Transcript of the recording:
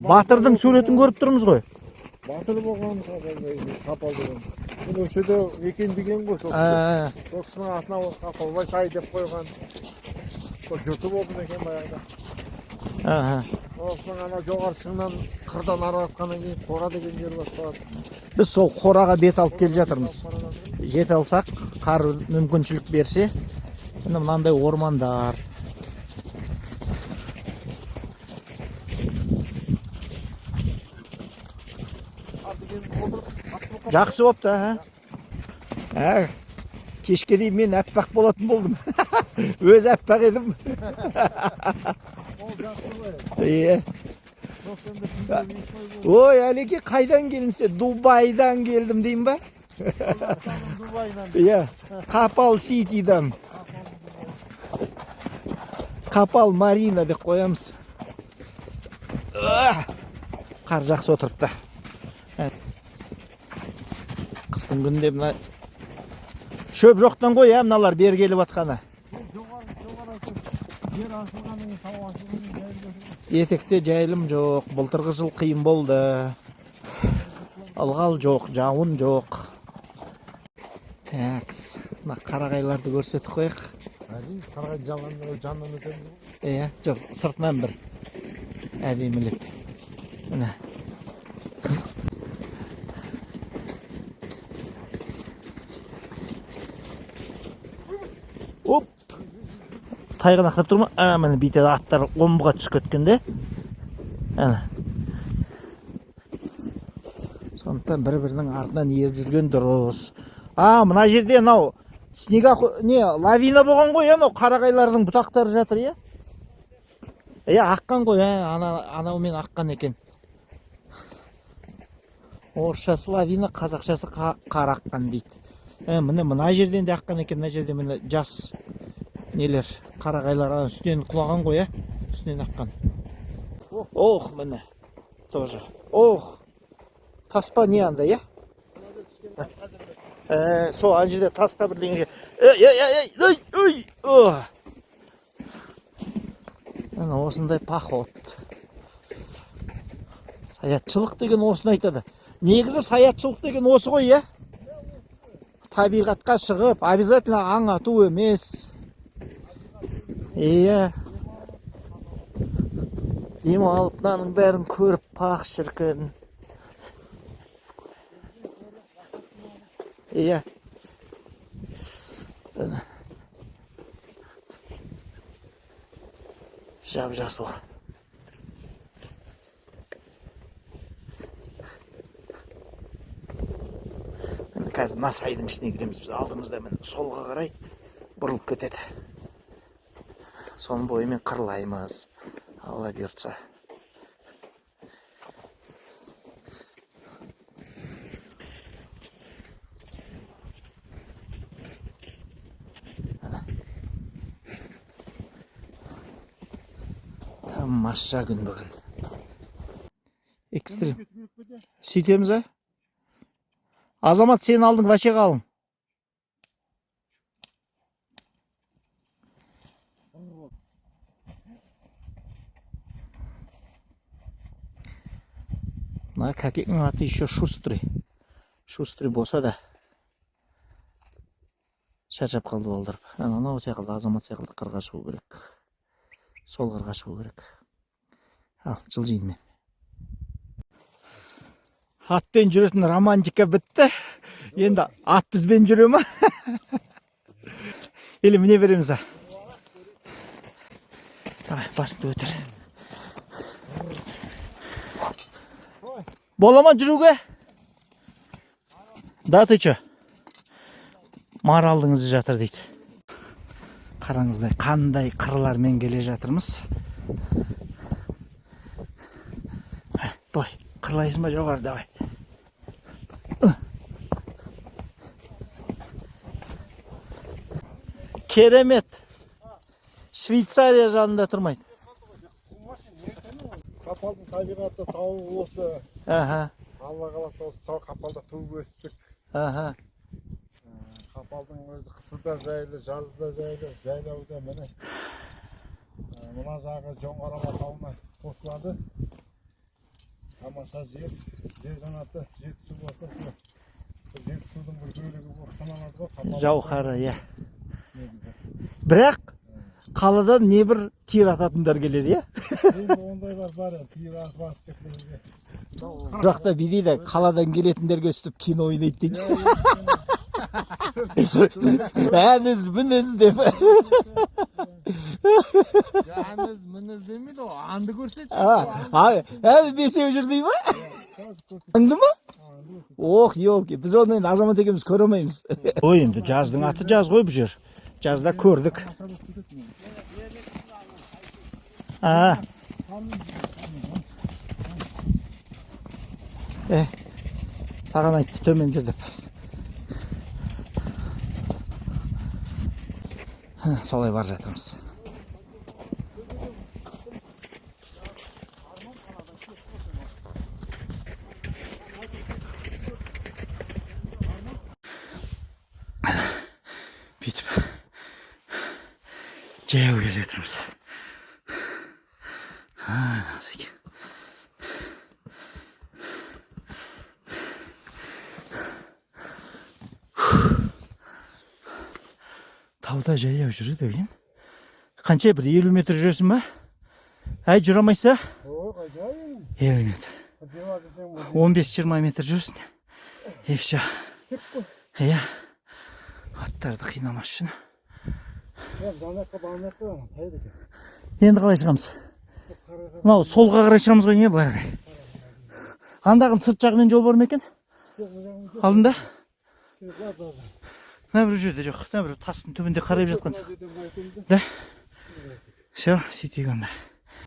Батырдың суретін көріп тұрмыз ғой. Батыр болған Қапал деген. Бұл осы жерде екен деген ғой сол кісі. Сол кісінің атына ол Қапалбай сай деп қойған. Сол жұрты болды екен баяғыда. Сол кісінің ана жоғары шыңнан қырдан араласқаннан кейін Қора деген жер басталады. Біз сол Қораға бет алып келе жатырмыз. Жете алсақ, қар мүмкіншілік берсе, міне мынандай ормандар. Жақсы болыпты, а? Ә, кешке дейін мен аппақ болатын болдым. Өзі аппақ едім. Ол жақсы ғой. Иә. Көктемде күнде ұйықтай. Ой, Әлеке, қайдан келінсе, Дубайдан келдім деймін ба? Қазақстанның Дубайынан. Иә, Қапал Ситидан. Қапал Марина деп қоямыз. Ах, қар жақсы отырыпты. Қыстың күнінде мына шөп жоқтан ғой, ә, мыналар бері келіп атқаны. Жоғары жоғары жер ашылғаннан кейін, тау ашылғаннан кейін жайылып. Етекте жайылым жоқ. Былтырғы жыл қиын болды. Ылғал жоқ, жауын жоқ. Такс, мына қарағайларды көрсетіп қояйық. Әрине, қарағай жанынан өтеміз ғой. Иә, жоқ, сыртынан бір әдемілеп. Міне. Оп. Тайғанақтап тұр ма? А, міне бүйтеді аттар омбыға түсіп кеткенде. Әне. Сондықтан бір-бірінің артынан еріп жүрген дұрыс. А, мына жерде мынау снега не лавина болған ғой, иә, мынау қарағайлардың бұтақтары жатыр, иә? Иә, аққан ғой, ә, анаумен аққан екен. Орысшасы лавина, қазақшасы қар аққан дейді. Ә, міне мына жерден де аққан екен, мына жерде міне жас нелер, қарағайлар ана үстінен құлаған ғой, иә? Үстінен аққан. Ох, міне тоже. Ох, таспа не анда, иә? Ә, сол ана жерде таспа бірдеңе. Ей, ей, ей, ей, ей, ой. Міне осындай поход. Саятшылық деген осыны айтады. Негізі саятшылық деген осы ғой, иә? Табиғатқа шығып, обязательно аң ату емес. Иә. Демалып, мынаның бәрін көріп, пах шіркін. Иә. Жап-жасыл. Міне қазір мына сайдың ішіне кіреміз біз. Алдымызда міне солға қарай бұрылып кетеді. Соның бойымен қырлаймыз. Алла бұйыртса. Тамаша күн бүгін. Экстрим. Сөйтеміз, а? Азамат, сен алдың, вообще қалың. Мына кәкеңнің аты еще шустрый. Шустрый болса да шаршап қалды болдырып. Анау секілді, Азамат секілді қырға шығу керек. Сол қырға шығу керек. Ал, жылжиын мен. Атпен жүретін романтика бітті. Енді ат бізбен жүре ма? Или міне береміз, а? Давай, басыңды өтір. Бола ма жүруге? Да, ты чё? Маралдың ізі жатыр дейді. Қараңыздай, қандай қырлармен келе жатырмыз. Бой, қырлайсың ба жоғары, давай. Керемет. Швейцария жанында тұрмайды. Қапалдың табиғаты, тауы осы. Алла қаласа, осы тау Қапалда туып өстік. Қапалдың өзі қысы да жайлы, жазы да жайлы, жайлауы да міне. Мына жағы Жоңғар тауына қосылады. Тамаша жер, жер жаннаты. Жетісу болса, сол бір Жетісудың бір бөлігі болып саналады ғой Қапал. Жауһары, иә. Негізі. Бірақ қаладан небір тир ататындар келеді, иә. Енді ондайлар бар енді, тиыр атып басып кеткенге. Бұл жақта бүй дейді, қаладан келетіндерге өстіп кино ойнайды дейді. Әніз мініз деп. Әніз мініз демейді ғой, аңды көрсетеді. А, әлі бесеу жүр дей ма? Аңды ма? Ох, елки, біз оны енді Азамат екеуміз көре алмаймыз. Ой, енді жаздың аты жаз ғой бұл жер. Жазда көрдік. А. Е, саған айтты төмен жүр деп. Ха, солай бара жатырмыз. Бүйтіп жаяу келе жатырмыз. А, назеке. Тауда жаяу жүреді екен. Қанша, бір 50 метр жүресің ба? Әй, жүре алмайсың? Ой, қайда енді? 50 метр. Жиырма десең болды. 15-20 метр жүрсің. И все. Иә. Аттарды қинамас үшін. Иә, жан жаққа бармай ақ қой, қайда екен? Енді қалай шығамыз? Мынау солға қарай шығамыз ғой, не былай қарай? Андағының сырт жағымен жол бар ма екен? Алдында? Мына бір жерде жоқ. Мына бір тастың түбінде қарап жатқан сияқты. Да? Все, сөйтейік онда.